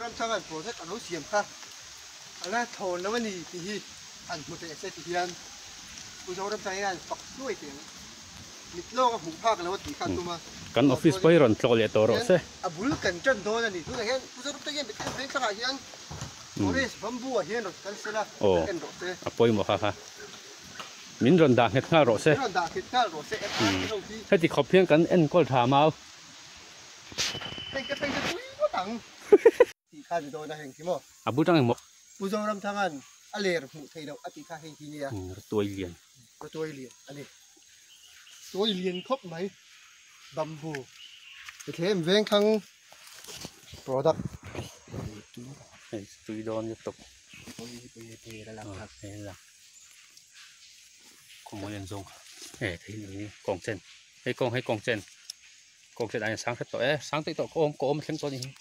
Zoramthanga'n project a lo siam kha a la thawn lo a ni tih hi han hmu teh se ti hian Pu Zoramthanga hian a fak hluai teh ang. Mit lawk a hmuh phak lo a tih kha a tum a. Kan office pawh hi rawn tlawh leh tawh rawh se. A bul kan tan dawn a ni. Tunah hian Pu Zoramthanga hian Bethlehem vengthlangah hian forest bamboo ah hian rawn kal se la, en rawh se. A pawimawh kha kha. Min rawn dah nghet nghal rawh se. Min rawn dah nghet nghal rawh se MRT ho hi. Heti khawp hian kan enkawl tha mau. Hei ka thleng te pui ngawt ang. Tih kha ni dawn a heng khi maw. A bul tang engmaw. Pu Zoramthanga'n a ler hmuh theih loh a tih kha hei hi nia. Rawtuai lian. Rawtuai lian a ni. Tuai lian khawp mai. Bamboo. Bethlehem vengthlang product. Hei tui dawn lutuk. Kawng lian zawng kha e thei ni kawng chen hei kawng hei kawng chen kawng chen ah hian sang hret tawh e sang tawh tawh ka awm ka awm a thleng tawh a ni hi.